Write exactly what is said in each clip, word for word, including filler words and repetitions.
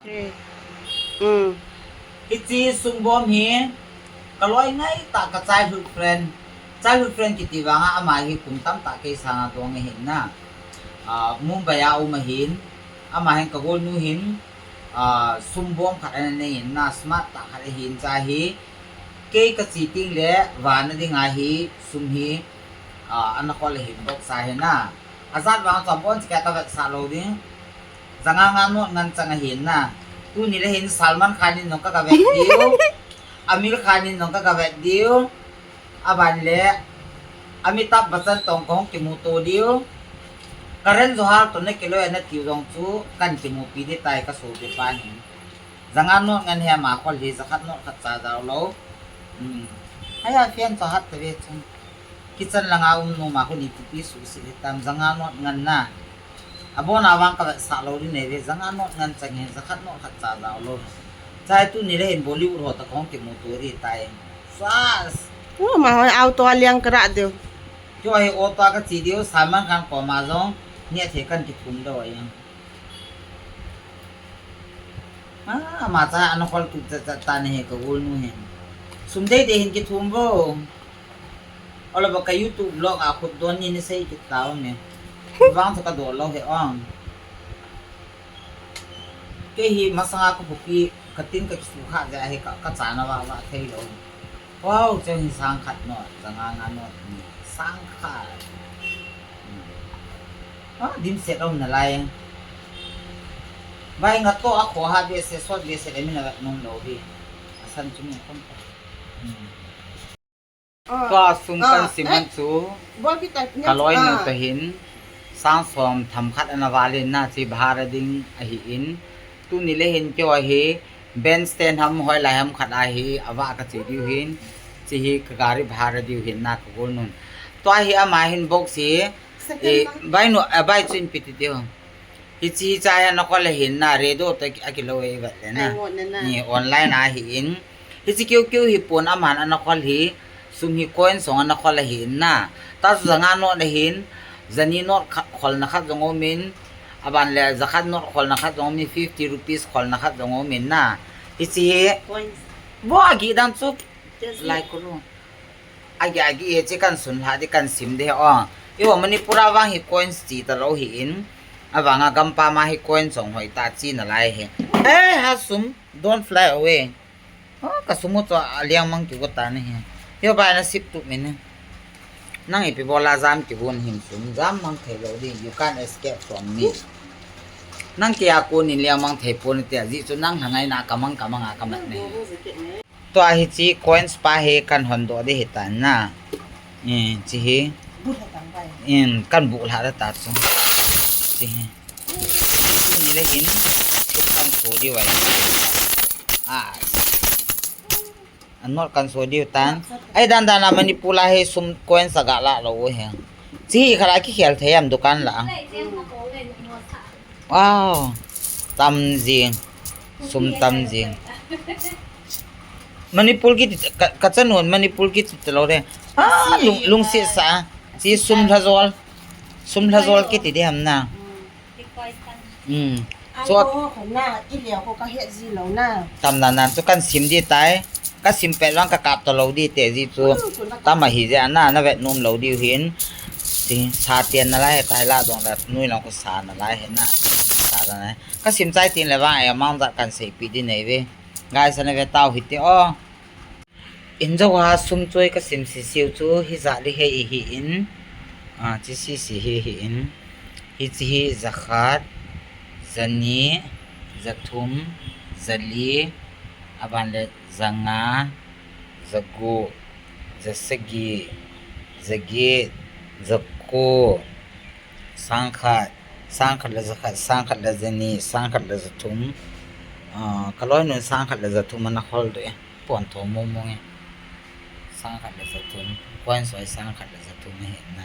Hiche sumbom hi kaloi ngaitah ka childhood friend. Childhood friend kiti vanga ama hi kum tamtah kei sanga dong ahin na. Mumbai a um ahin. Ama hin ka golnu hin sumbom khat ana nei in na, smart tah khat ahin, cha hi kei ka chi ting le vana dinga hi sum hi ana khol ahin bok sa hi na. Ajat vang chom on chika ka vetsah lou ding. Janga nga not ngan chang ahin na. Tuni le hin Salman Khan in jong ka ka vet diu. Amir Khan in jong ka ka vet diu. Aban le Amitabh Bachchan tong kahung kimuto diu. Karan Johar toh na kiloi ana tiu jong chu kan kimupi ding tai ka sopi pa hin. Janga not ngan hi ama khol hi jakhat not khat cha jao lou. Haya fian cho hat tave chu. Kitchen langa um numa khu ni tipi suhset hitam, janga not ngan na. Abona vang ka vetsah lou ding nei ve, janga not ngan chang hi, jakhat not khat cha jao lou. Chai tuni le hin Bollywood ho toh kahung kimuto ding tai. Sas. Ama hoi auto a liang ka ra diu. Kio hi auto a ka chi diu, Salman Khan koma jong ni a the kan kithum diu ahi. Ama cha ana khol tup chat chat ta nahi ka golnu hin. Sum deidei hin kithum vo. Ola ba ka YouTube vlog a khut don ni ni sei kit tau me. Vang cha ka do lou he ong. Kei hi masanga ka khopi ka tin ka kisu kha ja hi ka, ka chana va va thei lou. Wow, chang hi sang khat not, janga nga not ni, sang khat. Dimset um nalai. Vai nga to a kho ha behseh, sot behseh le min a vet nom lou hi. Asan chu mi khom ta. Tua sum kan sim han chu kaloi nu toh hin sang som tham khat ana val in na, chi bhara ding ahin. Tuni le hin kio hi band stand ham hoilai ham khat ahi, ava ka che diu hin, chi hi ka gari bhara diu hin na ka golnun. Tua hi ama hin box hi, bai nu, bai chu in pi ti diu. Hichi hi chai ana khol ahin na, radio toh akilou e vat le na. Ni online ahin. Hichi kiu kiu hi pon aman ana khol hi, sum hi coin song ana khol ahin na. Ta chu janga not ahin, jani not khat kholna khat jong umin, aban le jakhat not kholna khat jong umin, fifty rupees kholna khat jong umin na. Hichi hi, bo agi dan chu, lai kulu. Agi agi e chi kan sun lha di kan sim di o. Iho Manipur a vang hi coins chi talou hi in. Avanga gampam a hi coin song hoi ta chi nalai hi. He ha sum, don't fly away. O, ka sum u chu aliang mang kigo ta nahi. Iho bai na sip tu min. Nang ipi bola jam kivun him sum, jam mang thei lou di. You can't escape from me. Nang kia ko ni liang mang thei pon ti a ji chu nang hangai na kamang kamang a kamat nahi. Tua hichi coins pa hi kan hon doh di hitan na. Chi hi. Kan buh lha ta chu. Chi hi. Tuni le hin kan so di vai. A not kan so di tan. Ai dan dan a Manipur a hi sum coins aga la lou hi. Chi hi khala kikhel thei am dukan la. Wow. Tam jing. Sum tam jing. Manipur kiti ka, ka chanun Manipur kiti talou de. A, lung, lungset sa. Chi sum lhajol. Sum lhajol kiti di ham na. Hmm. Chu tam nan nan chu kan sim di tai. Ka sim pet vang ka kap talou di te ji chu. Tam ahi je ana, na vet nom lou diu hin. Chi sa tian nalai tai la dong la nui long ko sa nalai hin na. Sa da na. Ka sim chai tin le vang amount jat kan seipi di nei ve. Guys, ana ve tau hite o. In jo ha sum choi ka sim sisiu chu hijat li hi hi in. A, chi sisi hi hi in. Hichi hi jakhat, jani, jathum, jali, aban le janga, jagup, jasagi, jaget, jako, sangkhat, sangkhat le jakhat, sangkhat le jani, sangkhat le jathum. A, ka loinun sangkhat le jathum ana khol doh e. Pon tho mong mong e. Sangkhat le jathum. Coins hoi sangkhat le jathum ahi na.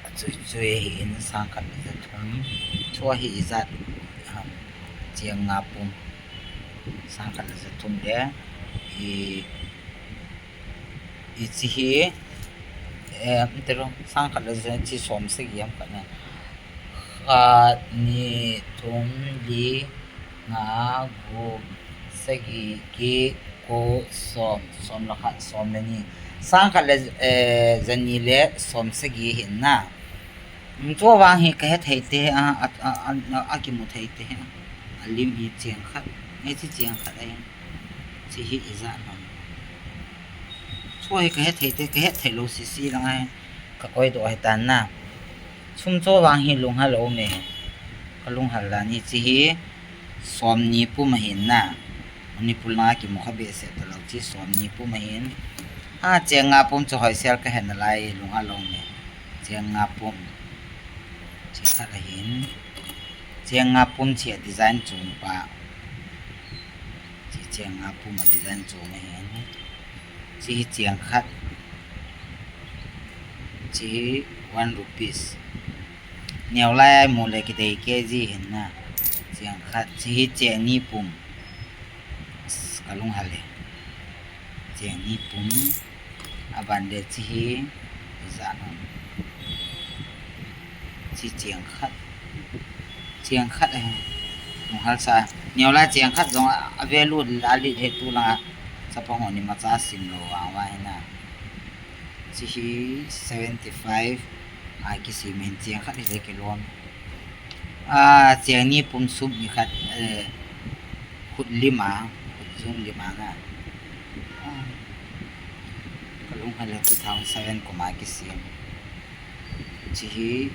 Achui chui ahi in sangkhat le jathum. Chu hi ijat ham, chiang nga pum. Sangkhat le jathum le i, ichi hi, eh, tero sangkhat le ja chi som sagi ham khat na. Khat, ni, thum, li, nga, gup, sagi, get, ko, som, som le khat, som le ni. Sang khat le, eh, jani le som sagi ahin na. Chu vang hi ka he thei te, a, a, a, a, a kimu thei te. A lim hi cheng khat, hiche cheng khat ahi. Hiche hi ijat ham. Chu hi ka he thei te, ka he thei lou sisi lang ahi. Ka koi doh ahi tan na. Sum chu vang hi lunghel lou me. Ka lunghel dan hiche hi som ni pum ahin na. Manipur langa kimu kha behseh talou hiche som ni pum ahin. A, cheng nga pum chu hoisel ka he nalai lunghel lou me. Cheng nga pum. Hiche khat ahin. Cheng nga pum hiche design chung pa. Hiche cheng nga pum a design chung ahin. Hiche hi cheng khat. Hiche hi one rupees. Neo lai a imu le kidei K G ahin na. Cheng khat. Hiche hi cheng ni pum. As, ka lunghel e. Cheng ni pum. Aban le hiche hi, ijat ham. Hiche cheng khat. Cheng khat ahi. Lunghel sa. Neo lai cheng khat jong a, a value a lit he tu langa. Chapang ho ni macha sim lou vang va hi na. Hiche hi seventy five. A kisem hin cheng khat hi le kilom. A, cheng ni pum sum ni khat, eh, khut lim a, khut jung lim a na. A, ka lunghel le two thousand seven kum a kisem. Hiche hi,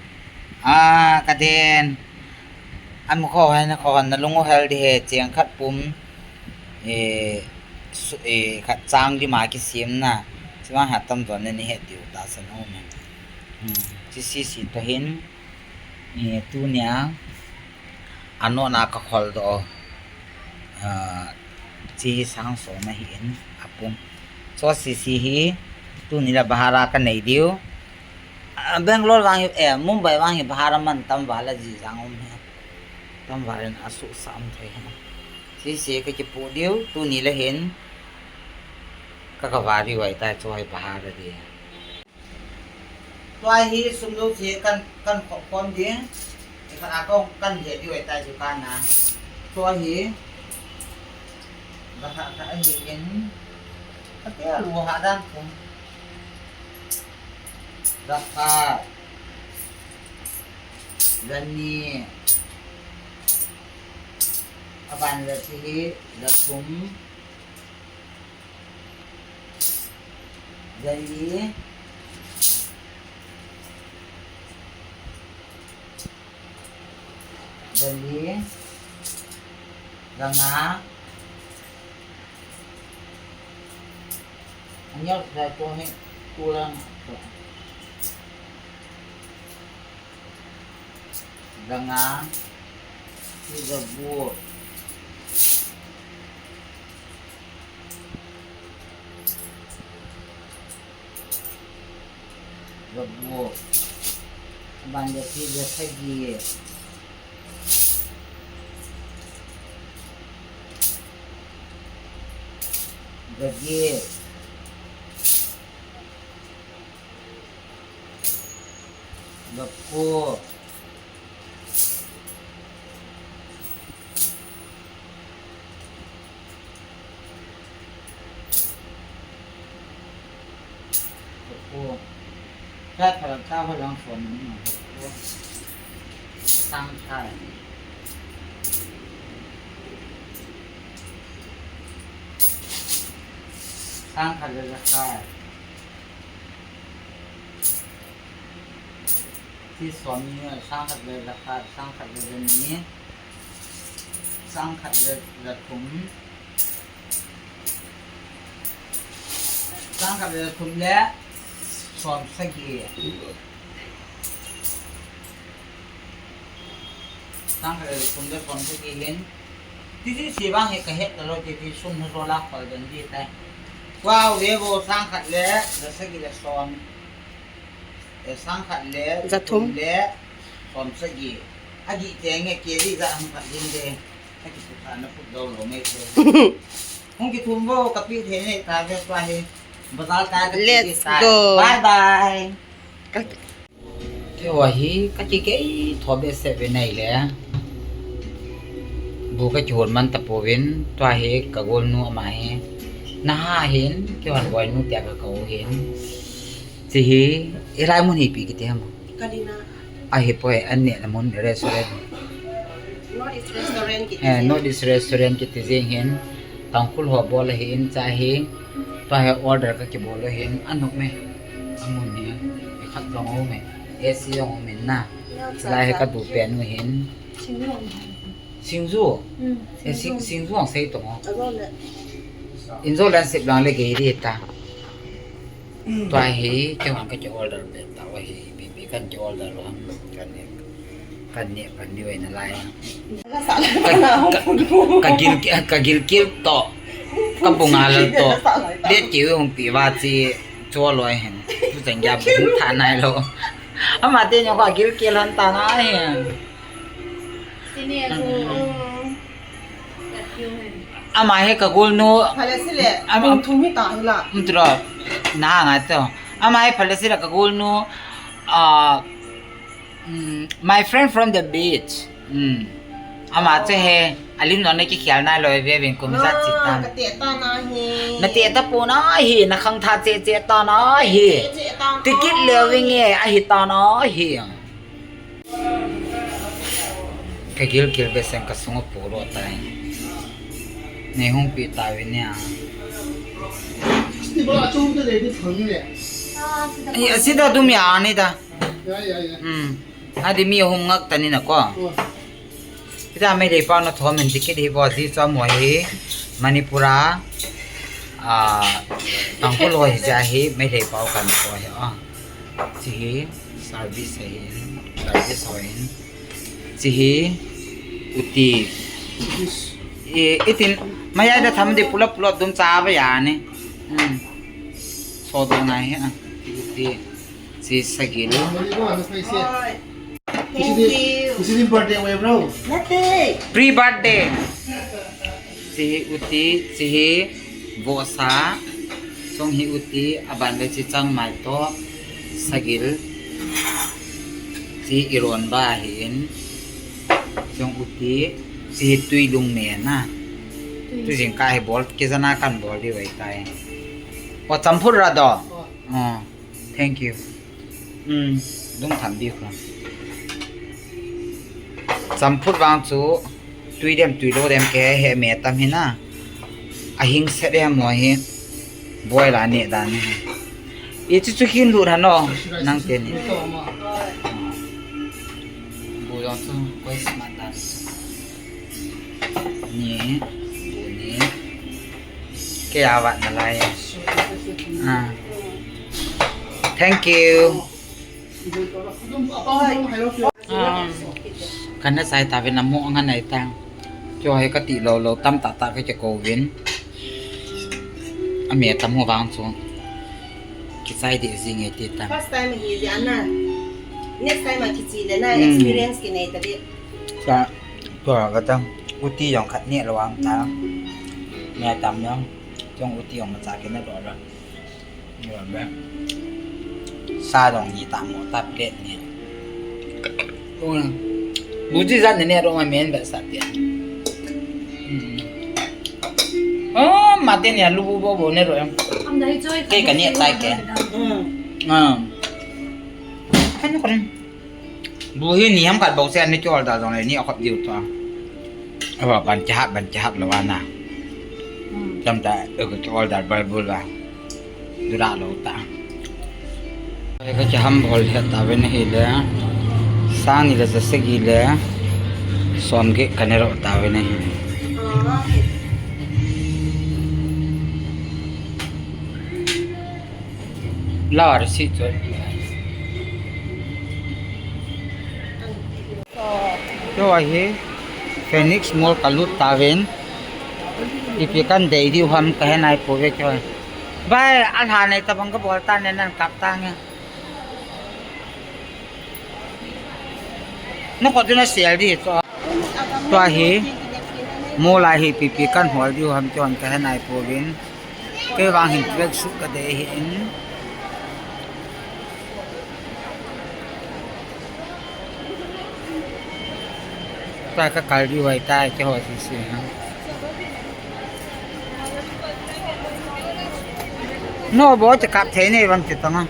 a, ka den. An kho hai na kho na lung u hel di he, cheng khat pum, eh, su-, eh, khat chang lim a kisem na. Hiche vang ha tam jon le ni he diu tahsan um e. Hmm, hiche sisi toh hin. Eh, tunia, anona ka khol doh. Ah, hiche hi sang som ahin, apum. Chu sisi hi, tuni la bahar a ka nei diu. Ah, Bangalore vang hi, eh, Mumbai vang hi bahar a man tam val a ji jang um hi. Tam val in asuhsah um thei hi. Sisi ka kipu diu, tuni la hin. Ka ka vari vai ta chu hi bahar a di. Tua hi sum jouse kan, kan khop khom ding. Ikhat a kong kan he diu ahitai dukan a. Tua hi. Ba kha kha ahi in. Ka te a lu ha dan kum. Ba kha. Jani. Aban le hiche hi. Jathum. Jali. Jali. Janga. Anyau jai ko he kulang. Janga. Hiche jagu. Jagu. Aban le hiche jasagi. Jaget. Jaku. Jaku. Cha phalang cha phalang som ni ma jaku. Sangkhat. Sangkhat le jakhat. Hiche som ni, sangkhat le jakhat, sangkhat le jani, sangkhat le jathum, sangkhat le jathum le som sagi. Sangkhat le jathum le som sagi hin. Titi si bang hi ka het talou titi sum ho jola khol den di tai. Wow, ve vo sangkhat le jasagi le som. Eh, sangkhat le jathum le som sagi. Agi te nge ke di ja hung khat din de. Aki pu kha na put dou lou mai te. Hung kithum vo ka pi the ne ta ve pa he. Bazar ta ka pi ta. Let's go. Bye bye. Ka Keiho hi kakigei tho behseh ve nai le. Bu kakihol man tapouvin, tua hi kagolnu ama hi. Naha hin, keihon boinu tia kakou hin. Chehi, hilai mun hi ipi kiti ham? Kalina. Ahipoi, an nehna mun restaurant. North East Restaurant kiti jeng. North East Restaurant kiti jeng hin. Tangkhul ho bol ahin, chehi. Tua hi order kakibol u hin, anop e. Amun hi, ikhat jong aume. A C jong aumin na. Chulai hi kadu pen u hin. Singju. Singju? Singju ang sei tong o. Injo le ansep lang le gei ding ta. Tua hi, keihon kaki order peh tauve, ipi ipi kan ki order u ham, kaneh, kaneh pan diu ahi nalai. Kagil, kagilkel toh, kabunga lal toh, det kiu hung pi uva chi, chu loi hin, tu chan gei bu tha nailou. Ama teni kagilkel hon ta nahi. Ama hi kagolnu. Phalesile, ama thum hi ta hila. Umtro. Na nga to. Ama hi phalesile kagolnu. My friend from the beach. Ama chehi. Alim nona kikhel nailou ve vin kum jat chi ta. Nate tapou nahi, nakhangthah cheh cheh ta nahi. Ticket leu vinge, ahi ta nahi. Kagilkel behseh kasunga polo tai. Nei hung pi tauvin nia. Ai, asida dum ya ni da. Adi mi hung ngak tani na ko. Ita Meitei pau na thom in ticket hi bo ji chom ho hi Manipur a, Tangkhul ho hi ja hi Meitei pau kan ko hi a. Chehi service ahin, service ho hin. Chehi uti. Itin maya da tham di pulap pulap dum cha ba ya ni. So do nai hi a. Uti. Chehi sagil. Thank you. Pre birthday. Chehi uti, chehi vohsa. Chung hi uti, aban le chehi changmai toh sagil. Chehi iron ba ahin. Chung uti, chehi tui lungmen a. Tui jingkah hi bol, kijana kan bol diu ahitai. O champhut ra do. Thank you. Dum tham di ko. Champhut vang chu tui dem tui lou dem kihe me tam hi na. Ahing set dem mo hi. Boil a neh dan hi. Ichu chu hin lut hano. Nang teni. Bu jong chu koi smat dan. Ni, bu ni. Kei a vat nalai. Thank you. Kana chai tauvin, amo anga nai tang. Keiho hi kati lou lou tam tah tah kakikouvin. Ame tam ho vang chu. Kichai deh jing e ti tang. First time hi jana. Next time a kichi le na experience kinei ta ding. Ka, tua ka tang. Uti jong khat neh lou ang ta. Me tam jong. Jong uti jong macha kina do lo. Sa dong ni ta mo ta plate ni. Buji jat ni ne ro ma men ba sa pia. Oh, mate ni alu bu bo bo ne ro em. Ke ka ni tai ke. Ah. Kan ko rin. Bu hi ni ham khat bou se ani ki order jong le ni akhop diu to. Aba ban kihat, ban kihat lou ana. Tam ta, eh, ki order bal bul ba. Dura lou ta. Ka kiham bol he tauvin ahile. Sang ni le ja sagi le. Som ge ka ne lou tauvin ahi. Lar si chot. Keiho hi Phoenix Mall ka lut tauvin. Ipi kan dei diu ham ka he nai pouve keiho. Bai, alha nei tabang ka bol ta ne nan kap ta nge. Na ko tu na sel di to. Tua hi mall a hi ipi ipi kan hol diu ham keiho ka he nai pouvin. Kei vang hin tracksuit ka dei ahin. Ka kal diu ahitai, keiho sese. No, bo, che kap thei nei vang ti tang a.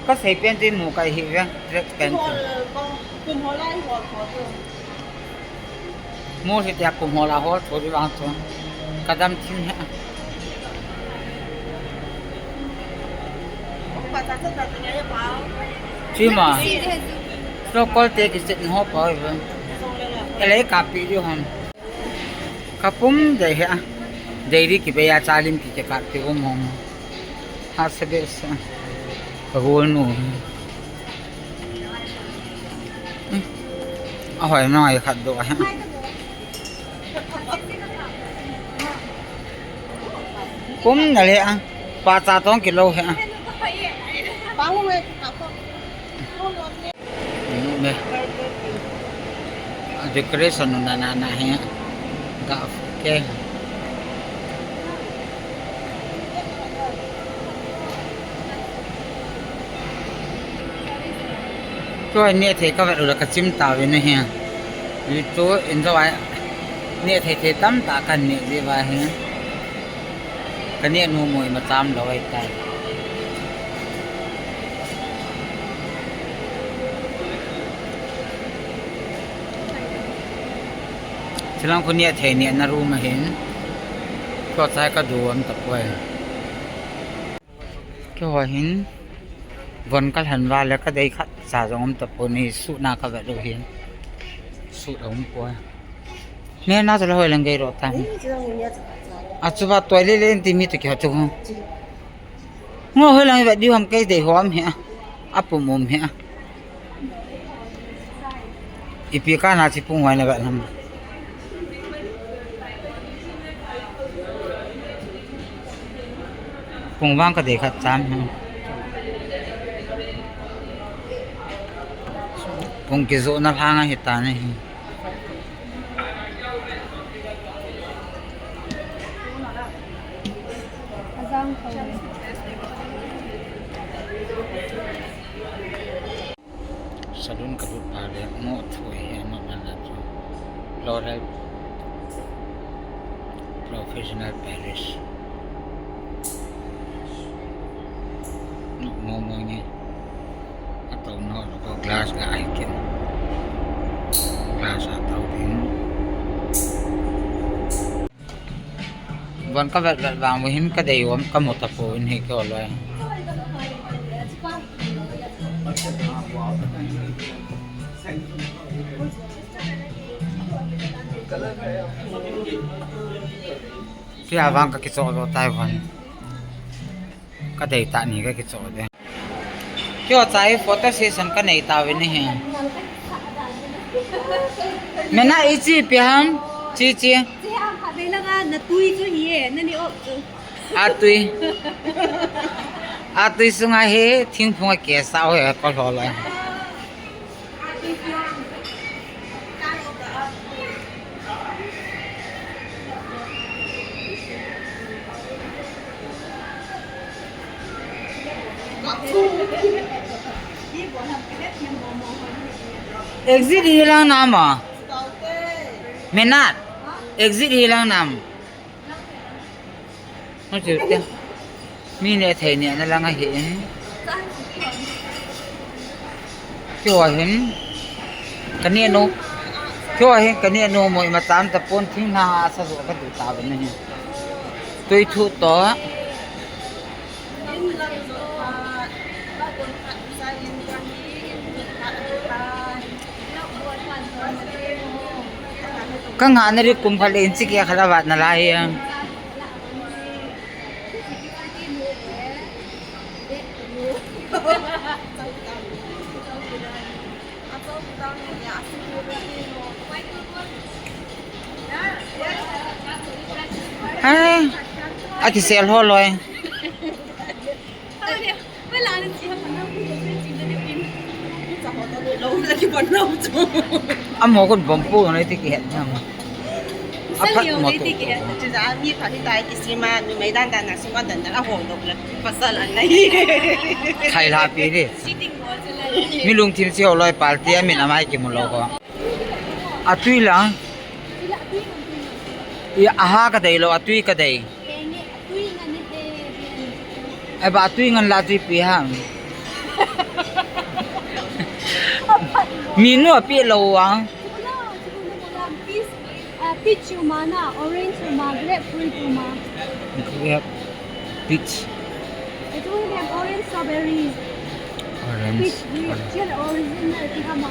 Ka sei pen ti mu kai hi ve, red pen ti. Mu si tia kum hol a hol tho di vang chu. Ka dam thim he. Chi ma. Snow cone te kiset ho pa ve. Ele ka pi di ham. Ka pum dei he a. Dei di kibei a cha lim ki ke ka pi um hom. Ha se be sa. Ka gol nu. Hmm. A hoi na ai khat do a. Pum na le a. Pa cha tong kilo he a. Ne. A decoration na na na he. Ga ke. Tua neh thei ka vet u le ka chim ta ve na he. Tua in tua neh thei thei tam ta kan neh ve va he. Ka neh nu mui ma cham lo ai ta. Chilang khu neh thei neh na room ahin. Tua chai ka du am ta poi. Keiho hin von ka lhan va le ka dei khat cha jong um ta poi ni, suit na ka vet u hin. Suit a um poi. Me na cha la hoi lang gei ro ta. A chu va toi le le ti mi to kya chu. Ngo hoi lang vet diu ham kei dei hom he. A pum um he. Ipi ka na chi pung wai na ba nam. Pung vang ka dei khat cham hi. Pung kizo na lhang a hi ta na hi. Salon ka lut pa le mo thu he ma ma na chu. L'Oreal Professional Paris. No mo mo ni. A to no lo ko glass ga ai ken. Glass a to din. Von ka vet vet vang hin ka dei um ka mu ta poi in hi ko loi. Sia vang ka kicho lo tai von. Ka dei ta ni ka kicho de. Kyo chai photo session ka nei ta ve ni he. Mena ichi pi ham chi chi. Chi ham kha ve la ga na tui chu hi e na ni op chu. A tui. A tui sunga he thingphung a ke sa o he ko lo lo. Exit hi lang nam a. Menat. Exit hi lang nam. Hung chu te. Mi neh thei neh na lang ahi in. Keiho hin. Ka neh nu. Keiho hin ka neh nu mo ima cham ta pon thing na a sa zo ka du ta ba na hi. Tui thu to. Ka ngah na ri kum khat le inchi keh khat a vat na lai a. Ai, a kisel ho loi. Amo kon bom pu na ti kihet jam. Aphat mo tu. Chuja mi pha hitai kisima numei dan dan na suma dan dan a hol dok le pasal an nai. Khai la pi di. Sitting bol chu lai. Mi lungthim si ho loi party a min amai kimu lou ko. Atui lang. Ila tui ngan tui ngan. I aha ka dei lou, atui ka dei. Kenge, atui ngan ni te. Ai ba atui ngan la tui pi ham. Minu api lou ang. Chibula, chibula, chibula. Peach, ah, peach uma na, orange uma, grapefruit uma. Grape, peach. Ito yung orange strawberry. Orange. Peach, grape, orange. Chill original, ito yung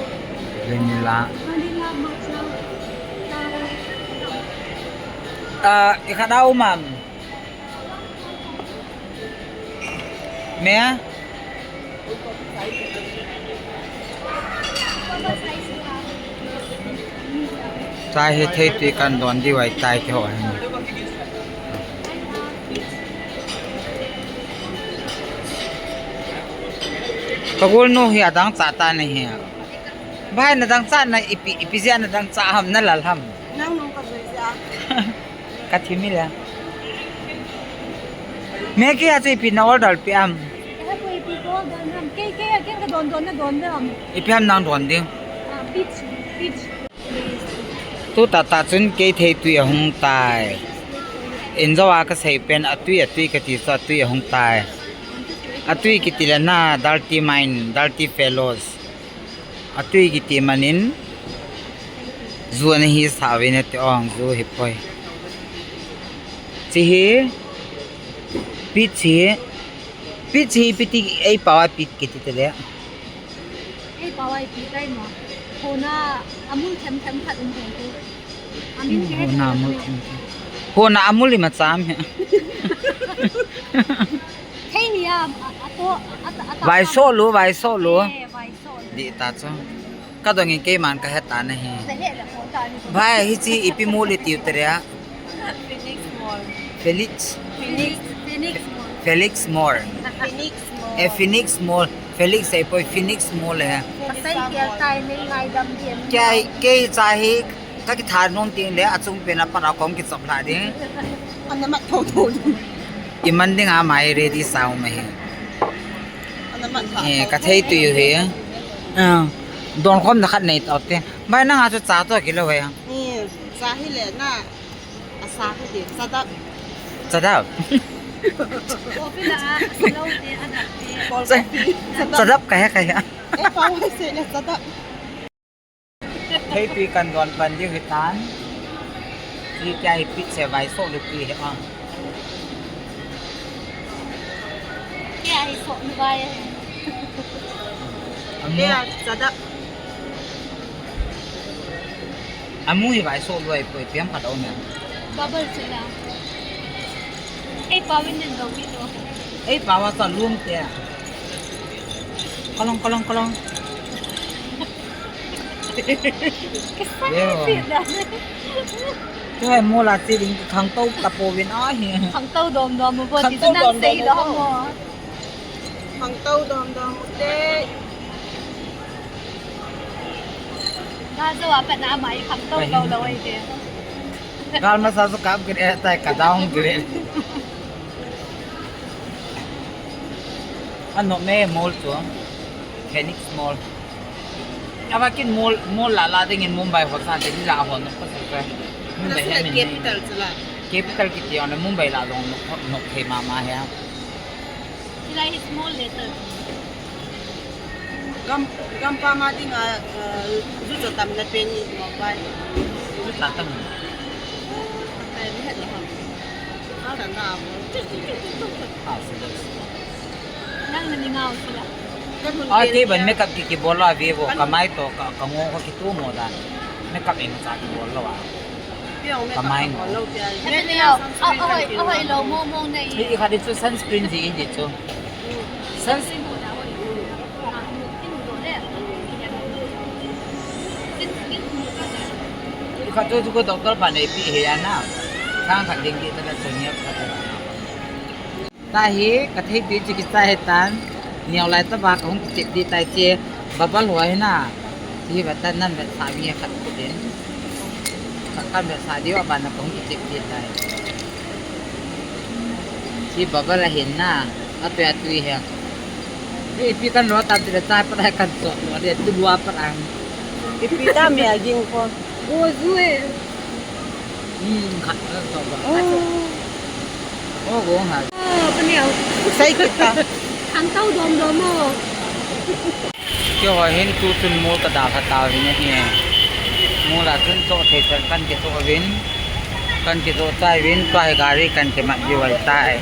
vanilla. Vanilla matcha. Ah, ikadaw, ma'am. Me? Chai hi theitui kan don diu ahitai keiho hin. Ka golnu hi adang cha ta nahi. Bai nadang cha na ipi, ipi jeh a nadang cha ham, nalal ham. Nang nung ka jui jeh a. Ka thim e le. Maggi a chu ipi na order pi am. Ipi ham nang don ding. Tuta ta chun kei theitui ahung tai. Injo a ka sei pen atui atui ka ti chu atui ahung tai. Atui kiti le na dirty mind, dirty fellows. Atui kiti manin, ju ana hi sa ve nate ong, ju hi poi. Chi hi, peach hi, peach hi ipi ti, ei pao a peach kiti te le. Ei pao a ipi tai mo. Hona amul them them khat um hon tu. Amin ke hona amul them them. Hona amul ima cham he. Thei hi a, a, a to, a, a, a to. Vaisoh lu, vaisoh lu. Eh, vaisoh lu. Di ta chu. Ka dong in keiman ka he ta nahi. Ka he le ko ta ni. Bai, hichi ipi mall i tiu te ria. Phoenix Mall. Felix. Phoenix, Phoenix Mall. Felix Mall. Phoenix Mall. Eh, Phoenix Mall. Felix ei poi Phoenix Mall eh. Ka sei kial tai nei ngaidam diam. Kei, kei cha hi Ka kithat nom ting le, achung pen a pat a kom kichop lha ding. Ana mat tho tho ding. I man ding a mai ready sa um ahi. Ana mat tho. Eh, ka thei tui u hi. Ah, don khom na khat nei tau te. Bai nang a chu cha to kilo he. Ni, cha hi le na. Asa hi de, sadap. Sadap. Coffee la, slow de, adap de. Cold coffee. Sadap ka he ka he. Eh, pao hai se le, sadap. Thei tui kan don pan diu hi tan. Hi tia hi pit se vai so lu tui hi a. Tia hi so lu vai. Amu. Tia sadap. Amu hi vai so lu ai poi piam khat om em. Bubble sila. Ei pao in den do pi do. Ei pao a sa lum tia. Kalong, kalong, kalong. Yo. Chu hai mall a che ding khangtou tapouvin ahi. Khangtou dom dom mo, ti chu nang sei dom mo. Khangtou dom dom mo te. Ga jo a pat na mai khangtou dom dom ai te. Gal masa chu kap gre tai ka down gre. Ano me mall chu. Phoenix Mall. Ava kin mall, mall la la ding in Mumbai ho sa ding la ho no ko sa. Mumbai he min capital chu la. Capital kiti on Mumbai la dong no no thei ma ma he. Sila hi small letter. Gam, gam pa ma ding a, eh, ju cho tam na pen ni mo pai. Ju ta tam. Ai, mi het lo ha. Ka na mo. Ah, so that's. Nang na ni ngau sila. Ai, kei ban makeup ki, ki bol a ve vo, ka mai to, ka, ka ngo ko ki tu mo dan. Makeup in cha ki bol lo a. Ka mai ngo. Ahoi, ahoi lo mo mo nei. Hi kha di chu sunscreen di, di chu. Sunscreen. Kha tu chu ko doctor pa nei pi he ya na. Sang kha ding ki ta da chu ni kha. Ta hi, ka thei tui chu kichai tan. Neo lai ta ba ka hung kichep di tai che. Bubble ho hi na. Chi ba ta nan ba sa mi khat ko din. Kan be sa diu aban na kong kichek ti tai. Si baba la hin na. Atui atui he. Ipi kan lo ta ti le chai pa kan so lo de tu lua pa ang. Ipi ta mi a ging ko. Go zu e. Hmm, khat na so ba. Oh. Oh, go ha. Oh, pa ni au. Sai kita. Thang tau dom dom mo. Keiho hin tu chun mol ka dalha tauvin ahi. Mol a chun choh thei chan kan kichoh uvin, kan kichoh chai uvin, tua hi gari kan kimat diu ahitai.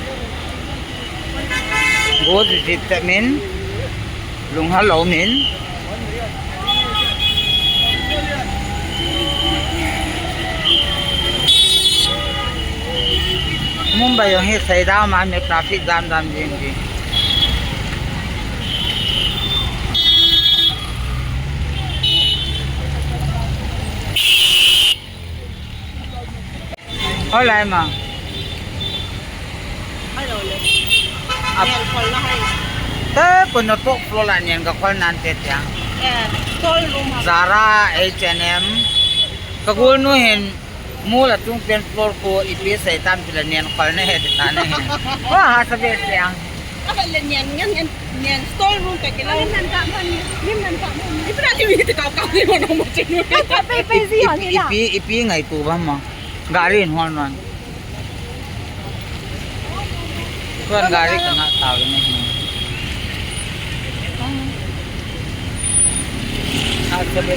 Go jijit tah min, lunghang lou min. Mumbai jong hi seidam a mi traffic jam jam jing jing. Hoilai ma. Hello le. Ap- Nian khol na hai. Te pun na top floor la nian ka khol nan te tia. Eh, store room ha. Zara, H and M. Ka gol nu hin mol a chung pen floor ko ipi sei tam pila nian khol na he ti ta na he. Wa ha sa be tia. Aba le nian ngan ngan nian store room ka kila. Lim nan ka man, lim nan ka man. Ipi na lim ni ta ka ka ni mo no mo chenu. Ka pe pe zi hon ni la. Ipi ipi ngai tu ba ma. Gari in hol non. Tuan gari ka nga tau ni. Asa be.